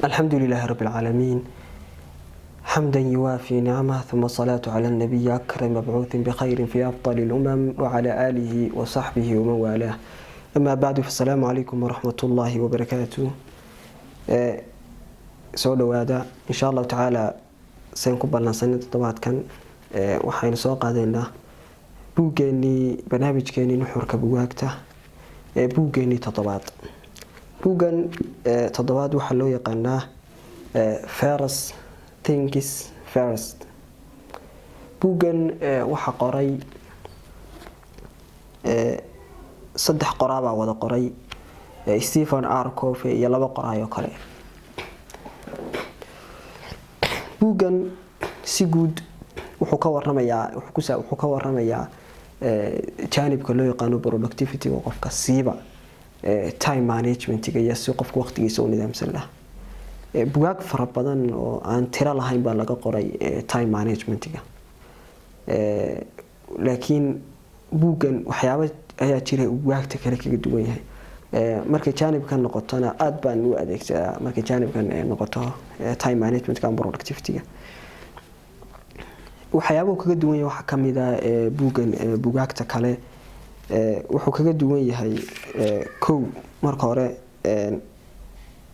الحمد لله رب العالمين، حمدا يوافي نعمه، ثم الصلاة على النبي أكرم مبعوث بخير في أفضل الأمم، وعلى آله وصحبه ومن والاه. أما بعد، فالسلام عليكم ورحمة الله وبركاته. Soo dhawaada. Insha Allahu tacaala, seen ku ballansanay toddobaadkan, waxaynu soo qaadaynaa buuggeenii, barnaamijkeenii Nuxurka Bugaagta, ee buuggeenii toddobaad. Buuggan toddobaad waxaa loo yaqaanaa First Things First. Buuggan waxaa qoray saddex qoraabaa wada qoray, Stephen R Covey iyo laba qoraayoo kale. Buuggan si guud wuxuu ka waramayaa jaanibka loo yaqaano productivity-ga qofka, siiba time managementiga iyo si qofka waqtigiisa u nidaamsan laha. Bugaag fara badan oo aan tiro lahayn baa laga qoray time managementiga, laakiin buuggan waxyaabo ayaa jira uu bugaagta kale kaga duwan yahay. Markay jaanibkan noqotona, aada baan u adeegsadaa markay jaanibkan noqoto time managementka ama productivity-ga. Waxyaabuhu kaga duwan yahay waxaa kamid a buuggan bugaagta kale wuxuu kaga duwan yahay, kow, marka hore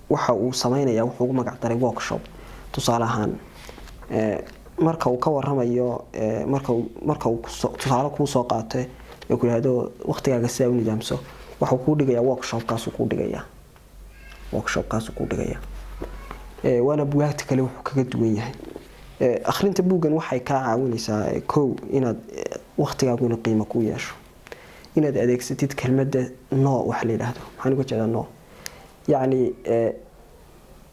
waxa uu sameynaya wuxuu ugu magac daray workshop. Tusaale ahaan, marka uu ka waramayo, marka uu tusaale kuu soo qaatay ee ku yihahdo waqtigaaga sidaa u nidaamso, waxuu kuu dhigayaa workshopkaasuu kuu dhigayaa, workshopkaasuu kuu dhigaya. Waana bugaagta kale wuxuu kaga duwan yahay. Akhrinta buuggan waxay kaa caawinaysaa, kow, inaad waqtigaaguna qiimo ku yeesho, inaad adeegsatid kelmadda "no" waxa la yidhaahdo. Maxaan uga jeedaa "no"? Yacni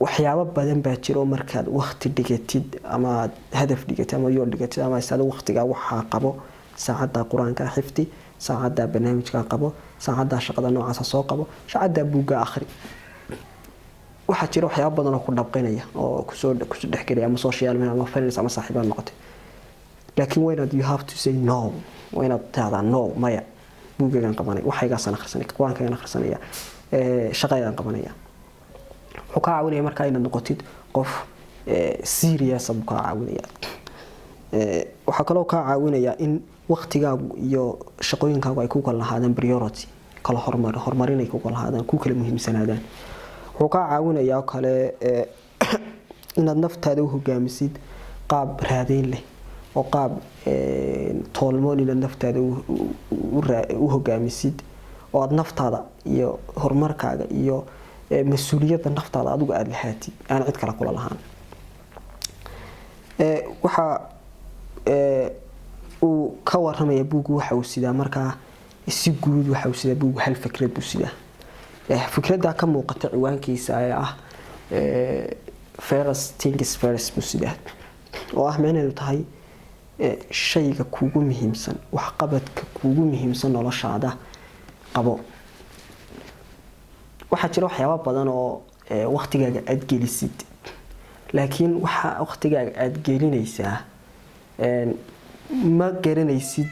waxyaabo badan baa jiro markaad waqti dhigatid ama aad hadaf dhigatid ama yool dhigatid ama isada waqtigaa waxaa qabo, saacadda Qur-aanka xifdi, saacadda barnaamijka qabo, saacadda shaqada noocaasa soo qabo, saacadda buugga akhri. Waxaa jira waxyaabo badan oo ku dhabqinaya oo kusoo dhexgelaya, ama social media ama friends ama saaxiibaa noqotay, laakiin waa inaad, you have to say no. Waa inaad tahdaa "no", maya, buugaygaan qabanay, waxaygaasaan akhrisanay, Qur-aankaygaan akhrisanaya, shaqaydaan qabanaya. Wuxuu kaa caawinaya markaa inaad noqotid qof serious buu kaa caawinaya. Waxaa kaloo kaa caawinaya in waqtigaagu iyo shaqooyinkaagu ay ku kala lahaadaan priority, kala hormar, horumarin ay ku kala lahaadaan, ku kala muhiimsanaadaan. Wuxuu kaa caawinayaa kale inaad naftaada u hogaamisid qaab raadeyn leh oo qaab toolmoon, inaad naftaada u hogaamisid oo aada naftaada iyo horumarkaaga iyo mas-uuliyadda naftaada adigu aada lahaatid, aan cid kale kula lahaan. Waxa uu ka waramaya buuggu, waxa uu sidaa markaa si guud, waxa uu sidaa buuggu hal fikrad buu sidaa. Fikraddaa ka muuqata ciwaankiisa ee ah "First Things First" buu sidaa, oo ah micnaheedu tahay shayga kuugu muhiimsan, waxqabadka kuugu muhiimsan noloshaada qabo. Waxaa jira waxyaabo badan oo waqtigaaga aada gelisid, laakiin waxa waqtigaaga aada gelinaysaa ma garanaysid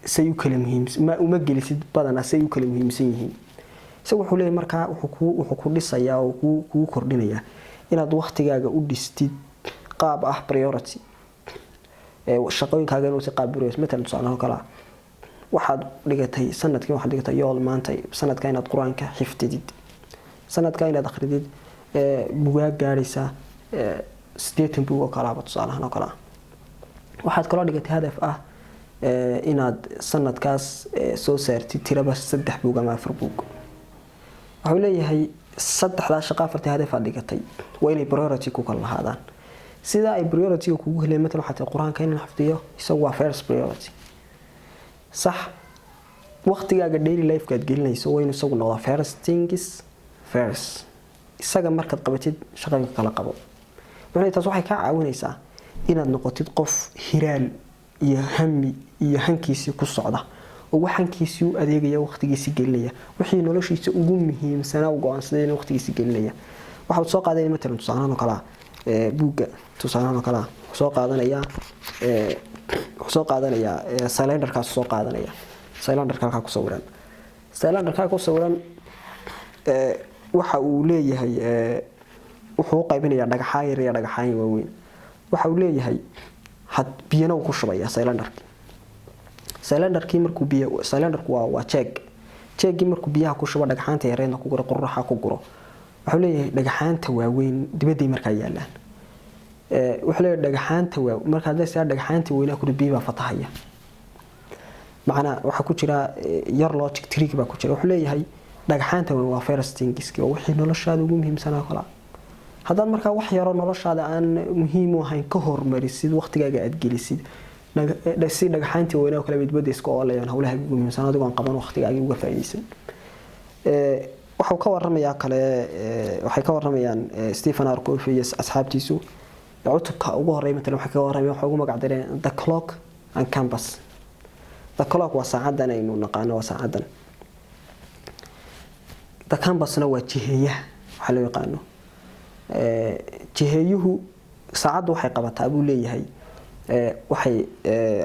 say u kala muhiimsan, ma uma gelisid badanaa say u kala muhiimsan yihiin. Isaga wuxuu leeyahay markaa, wuxuu ku dhisayaa oo kugu kordhinayaa inaad waqtigaaga u dhistid qaab ah priority, shaqooyinkaaga inuu si qaab priority. Matalan, tusaalaha oo kale ah, waxaad dhigatay sanadkii, waxaad dhigatay yool maanta sanadka inaad Qur-aanka xifdidid, sanadka inaad akhridid bugaag gaadhaysa 80 buug oo kalaaba, tusaalahan oo kale ah. Waxaad kaloo dhigatay hadaf ah inaad sanadkaas soo saartid tiraba saddex buug ama afar buug. Wuxuu leeyahay saddexdaa shaqo, afartii hadaf aad dhigatay waa inay priority ku kala lahaadaan. Sida ay priority kugu heleen, matalan, waxaa tahay Qur-aanka inaan xifdiyo, isagu waa first priority, sax. Waqtigaaga daily life aad gelinayso waa inuu isagu noqdaa first things first. Isaga markaad qabatid, shaqooyinka kala qabo. Macnaheedu taas waxay kaa caawinaysaa inaad noqotid qof hiraal iyo hami iyo hankiisii ku socda, oo waxankiisii u adeegaya, waqtigiisii gelinaya, wixii noloshiisa ugu muhiimsanaa u go-aansaday inuu waqtigiisii gelinaya. Waxaad soo qaadanaya matalan tusaalahan oo kale ah, buugga tusaalahan oo kale ah wuxuu soo qaadanayaa, cylinderkaas soo qaadanaya, cylinderka halkaa ku sawiran. Cylinderkaa ku sawiran waxa uu leeyahay Wuxuu u qaybinayaa dhagaxaan yar iyo dhagaxaan waaweyn. Waxa uu leeyahay had biyana uu ku shubayaa cylinderkii. Cylinderkii markuu biyo, cylinderku waa jeeg. Jeegii markuu biyaha ku shubo, dhagaxaanta yareedna ku guro, qurraxa ku guro. Wuxuu leeyahay dhagaxaanta waaweyn dibadday markaa yaalaan. Wuxuu leeyahay dhagaxaanta waa marka hadday saa dhagaxaanta weynaa ku biyo baa fatahaya. Macnaa waxaa ku jira yar logic trick baa ku jira. Wuxuu leeyahay dhagaxaanta weyn waa first things, waa wixii noloshaada ugu muhiimsanaa kala. Haddaad markaa wax yaroo noloshaada aan muhiim u ahayn ka hormarisid, waqtigaaga aad gelisid, si dhagaxaantii weynaa kale dibadda iska oolayaan howlaha ugu muhiimsan adigoo aan qaban, waqtigaagii uga faa'iidaysan. Waxuu ka waramayaa kale, waxay ka waramayaan Stephen R. Covey iyo asxaabtiisu cutubka ugu horeeya. Matalan waxay ka waramayaan, waxay ugu magac dareen "The Clock and Compass". The clock waa saacadan aynu naqaano, waa saacadan. The compassna waa jiheeyaha waxaa loo yaqaano. Jiheeyuhu saacaddu waxay qabataa buu leeyahay, waxay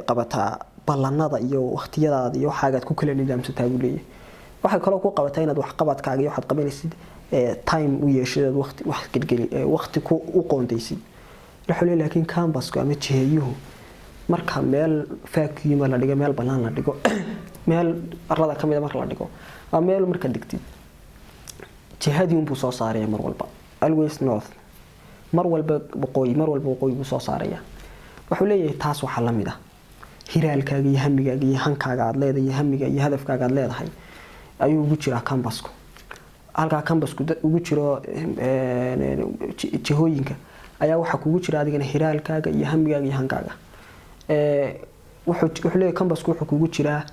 qabataa ballanada iyo waqtiyadaada iyo waxaagaad ku kala nidaamsataa buu leeyahay. Waxay kaloo ku qabataa inaad waxqabadkaaga iyo waxaad qabanaysid time u yeeshid, aad waqti wax gelgeli, waqti ku u qoondaysid. Wuxuu leeyahay laakiin compassku ama jiheeyuhu marka meel vacuum la dhigo, meel bannaan la dhigo, meel arlada ka mid a marka la dhigo ama meel marka dhigtid, jihadii unbuu soo saaraya mar walba, always north, mar walba waqooyi, mar walba waqooyi buu soo saaraya. Wuxuu leeyahay taas waxaa la mid ah hiraalkaaga iyo hamigaaga iyo hankaaga aad leedahay iyo hamiga iyo hadafkaaga aad leedahay ayuu ugu jiraa compassku. Halkaa compassku ugu jiro jihooyinka ayaa waxaa kugu jira adigana hiraalkaaga iyo hamigaaga iyo hankaaga. Wuxuu leeyahay compassku wuxuu kugu jiraa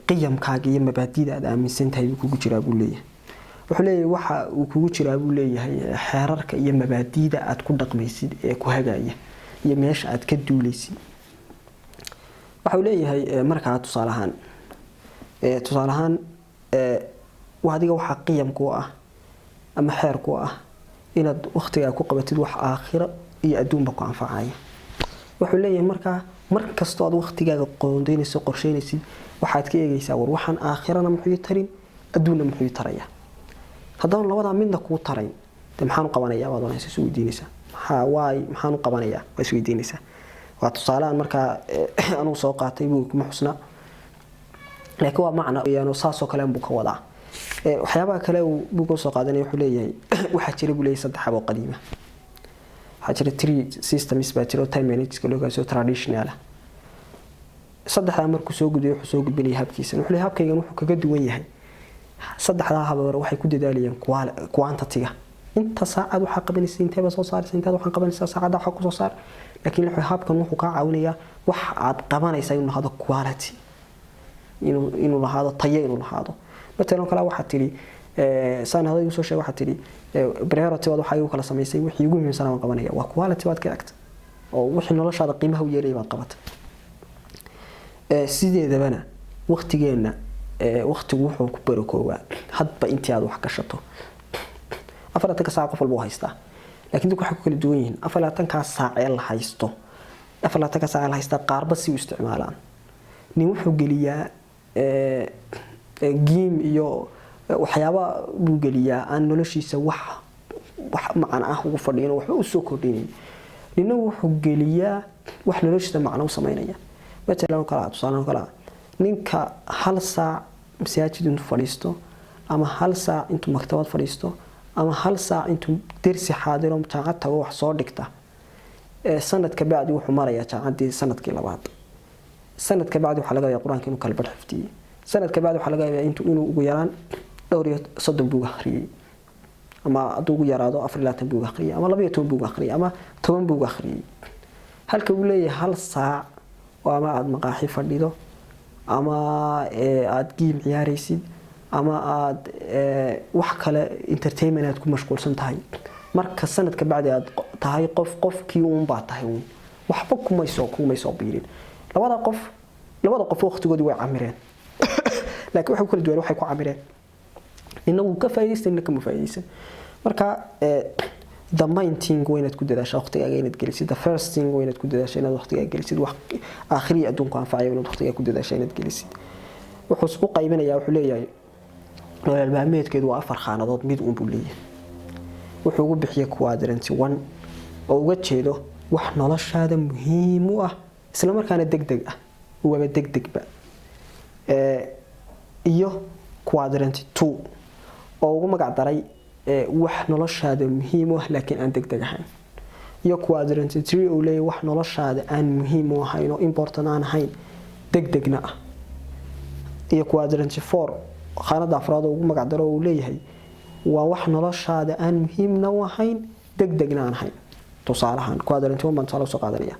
qiyamkaaga iyo mabaadida aad aaminsan tahay buu kugu jiraa buu leeyahay. Wuxuu leeyahay waxa uu kugu jiraa buu leeyahay xeerarka iyo mabaadiida aad ku dhaqmaysid ee ku hagaya iyo meesha aad ka duulaysid. Waxa uu leeyahay markaa tusaale ahaan adiga waxaa qiyam ku ah ama xeer ku ah inaad waqtigaa ku qabatid wax aakhiro iyo adduunba ku anfacaya. Wuxuu leeyahay markaa mar kastoo aad waqtigaaga qoondeynayso, qorsheynaysid, waxaad ka eegaysaa: war waxaan aakhirana muxuu tarin, adduunna muxuu taraya? Haddana labadaa midna kuu tarayn, de maxaan u qabanayaa baad oranaysa, is weydiinaysaa. Maxaa waay, maxaan u qabanayaa, waa is weydiinaysaa. Waa tusaalehan markaa anugu soo qaatay, buug kuma xusna, laakiin waa macna yaano saasoo kale buu ka wadaa. Waxyaabaha kale uu buugga usoo qaadanaya, wuxuu leeyahay waxaa jira buu leeyahay saddex hab oo qadiima. Waxaa jira three systems baa jira oo time management loo gaasoo traditional ah. Saddexdaa markuu soo gudbiyo, wuxuu soo gudbinaya habkiisa. Wuxuu leeyahay habkaygan wuxuu kaga duwan yahay saddexdaa hab hore, waxay ku dadaalayaan quantity-ga, inta saacad waxaa qabanaysa, inteeba soo saaraysa, inteed waxaan qabanaysaa saacadda waxaa kusoo saar. Laakiin wuxuu habkan wuxuu kaa caawinayaa wax aad qabanaysa inuu lahaado quality, inuu lahaado tayo, inuu lahaado. Matalan kale waxaad tidhi, saan hada igu soo sheegay, waxaad tidhi priority baad waxaa igu kala samaysay, wixii ugu muhiimsanaa baan qabanaya. Waa quality baad ka egtay oo wixii noloshaada qiimaha u yeelaya baad qabatay. Sideedabana waqtigeenna, waqtigu wuxuu ku barakoobaa hadba intii aad wax gashato. 24-ka saac qof walba u haystaa, laakiin dadku waxay ku kala duwan yihiin 24-kaa saac ee la haysto. 24-ka saac ee la haystaa qaarba si u isticmaalaan. Nin wuxuu geliyaa game iyo waxyaaba buu geliyaa aan noloshiisa wax macno ah ugu fadhiyin oo waxba u soo kordhinayn. Nina wuxuu geliyaa wax noloshiisa macno u sameynaya. Matalan kale, tusaale kale, ninka hal saac masaajid intuu fadhiisto ama hal saac intuu maktabad fadhiisto ama hal saac intuu dersi xaadiro, jaamacad tago, wax soo dhigta, sanadka bacdi wuxuu marayaa jaamacaddii sanadkii labaad. Sanadka bacdi waxaa laga yaabaa Qur-aanka inuu kala badh xifdiyey. Sanadka bacdi waxaa laga yaabaa inuu ugu yaraan dhowr iyo 30 buug akhriyey, ama hadduu ugu yaraado 24 buug akhriyey, ama 12 buug akhriyey, ama 10 buug akhriyey. Halka uu leeyahay hal saac oo ama aada maqaaxi fadhido ama aada game ciyaaraysid ama aada wax kale entertainment aad ku mashquulsan tahay, marka sanadka bacdi aad tahay qof qofkii uunbaa tahay uun, waxba kumaysoo biirin. Labada qof waqtigoodii way camireen, laakiin waxay ku kala duwan waxay ku camireen, nina wuu ka faa'iidaysan, nina kama faa'iidaysan. Marka the main thing waa inaad ku dadaashaa waqtigaaga inaad gelisid. The first thing waa inaad ku dadaashaa inaad waqtigaaga gelisid wax aakhiriya adduunku anfacaya, inaad waqtigaaga ku dadaashaa inaad gelisid. Wuxuu u qaybinayaa, wuxuu leeyahay nolol maalmeedkeedu waa afar khaanadood mid uun buu leeyahay. Wuxuu ugu bixiyay quadrant one oo uga jeedo wax noloshaada muhiim u ah, isla markaana degdeg ah, waaba degdegba, iyo quadrant two oo ugu magac daray wax noloshaada muhiim u ah laakiin aan degdeg ahayn, iyo quadrant three uu leeyahay wax noloshaada aan muhiim u ahayn oo important aan ahayn, degdegna ah, iyo quadrant four, khaanada afraad oo ugu magac daro uu leeyahay waa wax noloshaada aan muhiimna u ahayn, degdegna aan ahayn. Tusaalahaan quadrant one baan tusaale usoo qaadanaya: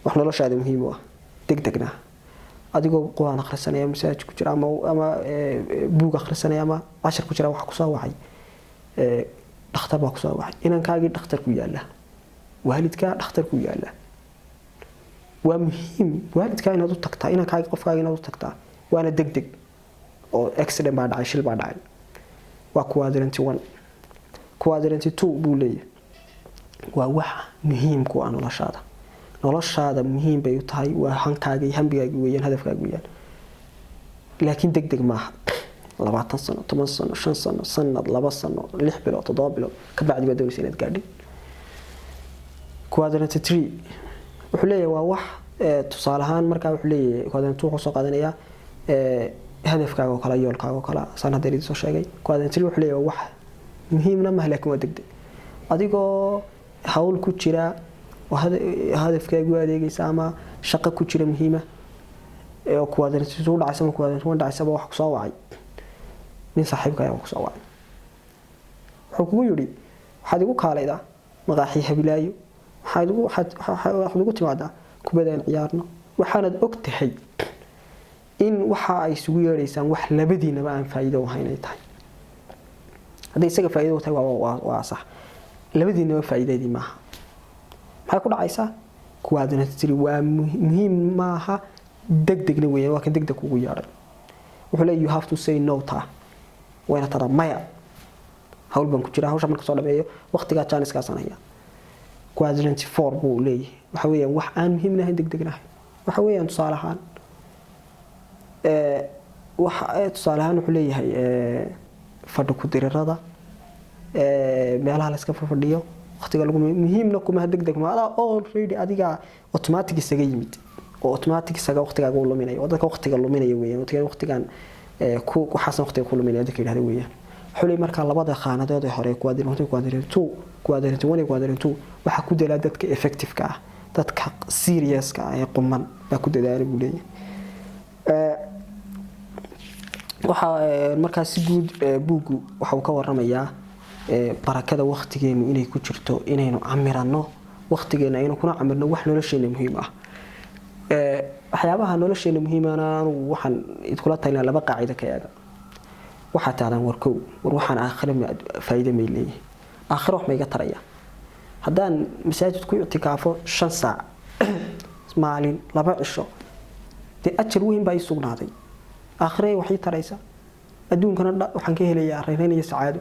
wax noloshaada muhiim u ah, degdegna ah. Adigoo Qur-aan akhrisanaya, masaajid ku jira ama buug akhrisanaya ama cashar ku jira, waxa kusoo wacay dhakhtar baa kusoo wacay. Inankaagii dhakhtar ku yaala, waalidkaa dhakhtar ku yaala. Waa muhiim waalidkaa inaad u tagtaa, inankaagi, qofkaaga inaad u tagtaa, waana degdeg oo accident baa dhacay, shil baa dhacay. Waa quadrant one. Quadrant two buu leeyahay waa wax muhiim ku ah noloshaada. Noloshaada muhiim bay u tahay, waa hankaaga iyo hambigaaga weeyaan, hadafkaaga weeyaan, laakiin degdeg maaha. 20 sano, 10 sano, 5 sano, sanad, 2 sano, 6 bilood, 7 bilood ka bacdi baa doonaysa inaad gaadhin. Quadrant three wuxuu leeyahay waa wax tusaale ahaan, markaa wuxuu leeyahay quadrant two wuxuu soo qaadanayaa hadafkaaga oo kale, yoolkaaga oo kale, saan hadda idin soo sheegay. Quadrant three wuxuu leeyahay waa wax muhiimna maha laakiin waa degdeg. Adigoo hawl ku jira oo hadafkaagu adeegaysa ama shaqo ku jira muhiima oo quadrant two dhacaysa ama quadrant one dhacaysaba, wax kusoo wacay nin saaxiibka ayaa kusoo wacay. Wuxuu kugu yidhi: "Waxaad igu kaalaydaa maqaaxi habilaayo, waxaad igu timaadaa kubadaan ciyaarno." Waxaanad og tahay in waxa ay isugu yeedhaysaan wax labadiinaba aan faa'iido ahayn ay tahay. Hadday isaga faa'iido u tahay waa sax, labadiinaba faa'iidadii maaha. Maxay ku dhacaysaa? Quadrant three waa muhiim maaha, degdegna weeyaan, waa kan degdeg kugu yeedhay. Wuxuu leeyahay you have to say no. Taa wayna tadaa maya, hawl baan ku jira, hawsha marka soo dhameeyo waqtigaa jaaniskaasaan hayaa. Quadrant four buu leeyahay waxa weeyaan wax aan muhiimna ahayn, degdegna ahayn. Waxa weeyaan tusaale ahaan wax tusaale ahaan wuxuu leeyahay fadhi ku dirirada, meelaha la iska fadhiyo, waqtiga lagu muhiimna kuma degdeg ma adaa already adiga automatic isaga yimid oo automatic isaga waqtigaaga u luminayo oo dadka waqtiga luminaya weeyaan, waqtigan waqtigan ku waxaasan waqtiga ku luminaya dadka yidhahda weeyaan. Wuxuu leeyahay markaa labada khaanadood ee hore, quadrant one, quadrant two, quadrant one iyo quadrant two, waxaa ku dadaala dadka effective-ka ah, dadka serious-ka ah ee quman baa ku dadaala, buu leeyahay. Waxaa markaa si guud buuggu waxa uu ka waramayaa barakada waqtigeenu inay ku jirto inaynu camirano waqtigeena, aynu kuna camirno wax nolosheena muhiim ah. Waxyaabaha nolosheena muhiimana anugu waxaan idinkula talinaa laba qaacido ka eega. Waxaad tahdaan: war kow, war waxaan aakhiro faa'iido may leeyahay? Aakhiro wax ma iga taraya? Haddaan masaajid ku ictikaafo 5 saac maalin, 2 cisho, dee ajar weyn baa ii sugnaaday. Aakhire wax ii taraysa, adduunkana waxaan ka helayaa rayrayn iyo sacaado.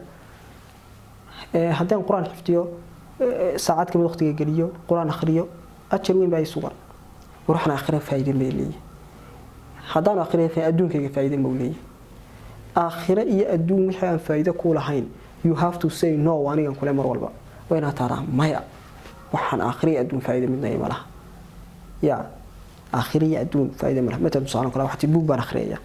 Haddaan Qur-aan xifdiyo, saacad kamid waqtiga geliyo, Qur-aan akhriyo, ajar weyn baa ii sugan. War waxaan aakhire faa'iido may leeyahay? Haddaan aakhire adduunkayga faa'iido ma leeyahay? Aakhire iyo adduun wixii aan faa'iido ku lahayn, you have to say no. Anigan kule mar walba waa inaad taadaa maya, waxaan aakhire iyo adduun faa'iido midna ima laha. Ya aakhire iyo adduun faa'iido ma laha. Matalan tusaale kale, waxaa buug baan akhriyaya.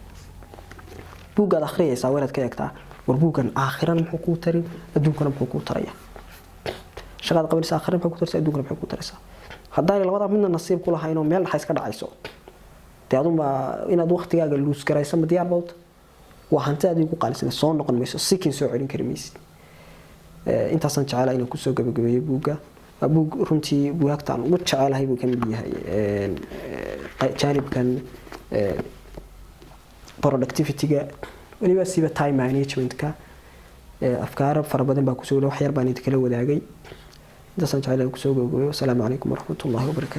Buuggaad akhriyaysaa waa inaad ka eegtaa: war buuggan aakhirana muxuu kuu tarin, adduunkana muxuu kuu taraya? Shaqaad qabanaysa aakhirana muxuu kuu taraysaa, adduunkana muxuu kuu taraysaa? Haddaanay labadaa midna nasiib ku lahayn oo meel dhaxa iska dhacayso, dee adunbaa inaad waqtigaaga luus garayso ma diyaar bawta? Waa hanti adigu ku qaalisana, soo noqon mayso, sikin soo celin kari maysid. Intaasaan jecelahay inaan kusoo gabagabeeyo buugga. Waa buug runtii buugaagta aan ugu jecelahay buu ka mid yahay jaanibkan productivity-ga, weliba siba time management-ka. Afkaaro fara badan baa kusoo wax yar baan idinkala wadaagay. Intaasaan jecelahay kusoo gabagabeeyo. Wasalaamu calaykum waraxmatullahi wabarakatu.